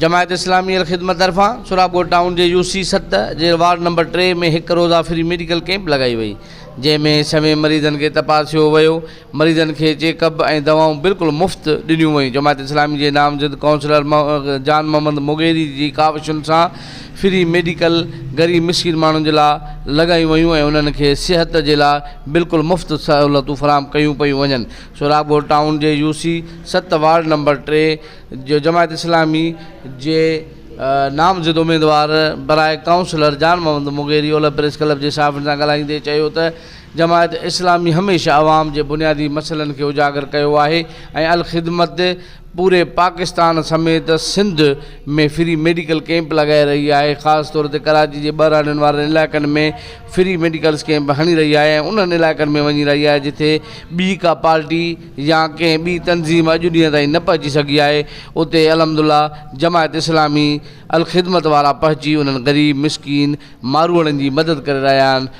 جماعت اسلامي الخدمت طرفان سهراب ڳوٺ ٽائون جي يو سي ست جي وارڊ نمبر ٽي ۾ هڪ روزه فري ميڊيڪل ڪئمپ لڳائي وئي جنهن ۾ سوين مريضن کي تپاسيو ويو مريضن کي چيڪ اپ ۽ دوائون بلڪل مفت ڏنيون ويون جماعت اسلامي جي نامزد ڪائونسلر جان محمد مغيري جي ڪاوشن سان فري ميڊيڪل غريب مسڪين ماڻهن جي لاء لڳايون ويون ۽ انهن کي صحت جي لاء بلڪل مفت سهولتون فراهم ڪيون پيون وڃن سهراب ڳوٺ ٽائون جي يو سي ست وارڊ نمبر ٽي جو جماعت اسلامي جي نامزد اميدوار براء ڪائونسلر جان محمد مغيري اولهه پريس ڪلب جي صحافين سان ڳالهائيندي چيو ته جماعت اسلامي هميشه عوام جي بنيادي مسئلن کي اجاگر ڪيو آهي ۽ الخدمت پوري پاڪستان سميت سنڌ ۾ فري ميڊيڪل ڪئمپ لڳائي رهي آهي خاص طور تي ڪراچي جي ٻهراڙين وارن علائقن ۾ فري ميڊيڪلز ڪئمپ هڻي رهي آهي ۽ انهن علائقن ۾ وڃي رهي آهي جتي ٻي ڪا پارٽي يا ڪنهن ٻي تنظيم اڄ ڏينهن تائين نه پهچي سگهي آهي اتي الحمدالله جماعت اسلامي الخدمت وارا پهچي انهن غريب مسڪين ماروئڙن جي مدد ڪري رهيا آهن.